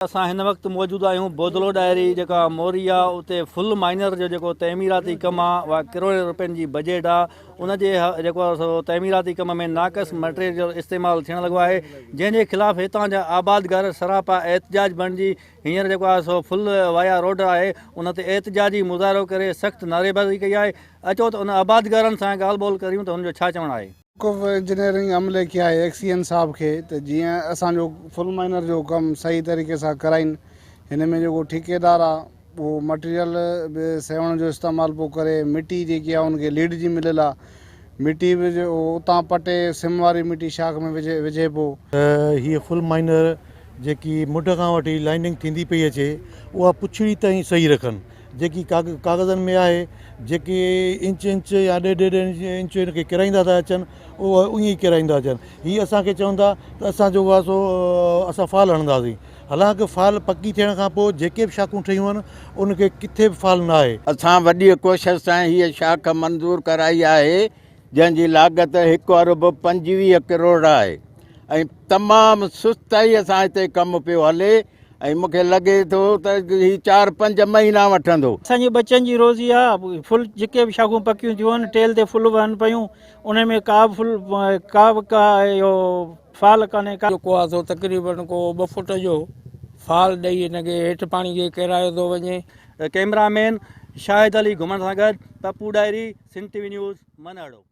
اسان هن وقت موجود آهيون بودلو ڏاهري جيڪا موري آ اتي فل مائنر جو جيڪو تعميراتي ڪم آ اها ڪروڙين روپين جي بجيٽ آ ان جي جيڪو آ سو تعميراتي ڪم ۾ ناقص مٽيريل جو استعمال ٿيڻ لڳو آهي جنهن جي خلاف هتان جا آبادگار سراپا احتجاج بڻجي هينئر جيڪو آ سو فل وايا روڊ آهي ان تي احتجاجي مظاهرو ڪري سخت نعريبازي ڪئي آهي اچو ته ان آبادگارن سان ڳالهه ٻولهه ڪريون ته هن جو ڇا چوڻ آهي. موقف انجنيئرنگ عملي کي آهي ايڪس اي اين صاحب کي ته جيئن اسان جو فل مائنر جو ڪم صحيح طريقي سان ڪرائين هن ۾ جيڪو ٺيڪيدار آ اهو مٽيريل به سيوهڻ جو استعمال پيو ڪري مٽي جيڪي آ ان کي ليڊ جي مليل آ مٽي به اتان پٽي سم واري مٽي شاخ ۾ وجهي وجهي پيو. هيء فل مائنر جيڪي منڍ کان وٺي لائننگ ٿيندي پئي اچي اها پڇڙي تائين صحيح رکن جيڪي ڪاغذن ۾ آهي، جيڪي انچ انچ يا ڏيڍ ڏيڍ انچ ان کي ڪيرائيندا ٿا اچن، اهو ائين ئي ڪيرائيندا اچن. هي اسان کي چون ٿا ته اسان جو آهي سو اسان فال هڻنداسين. حالانڪ فال پڪي ٿيڻ کان پوء جيڪي به شاخون ٺهيون آهن، ان کي ڪٿي به فال نه آهي. اسان وڏيء ڪوشش سان هيء شاخ منظور ڪرائي آهي، جنهن جي لاڳت هڪ ارب 25 ڪروڙ آهي ۽ تمام سستائيء سان هتي ڪم پيو هلي ۽ مون کي لڳي ٿو ته هي چار پنج مهينا وٺندو. اسان جي ٻچن جي روزي آ ڦل جيڪي به شاخون پڪيون ٿيون آهن ٽيل تي ڦل وهن پيون انهن ۾ ڪا به ڦل ڪا به ڪا اهو فال ڪانهي ڪا. جيڪو آ سو تقريبن ڪو ٻه فوٽ جو فال ڏئي هن کي هيٺ پاڻي کي ڪيرايو ٿو وڃي. ڪئميرا مين شاهد علي گهمڻ سان گڏ Pappu Dahri, Sindh T V news, Manhro.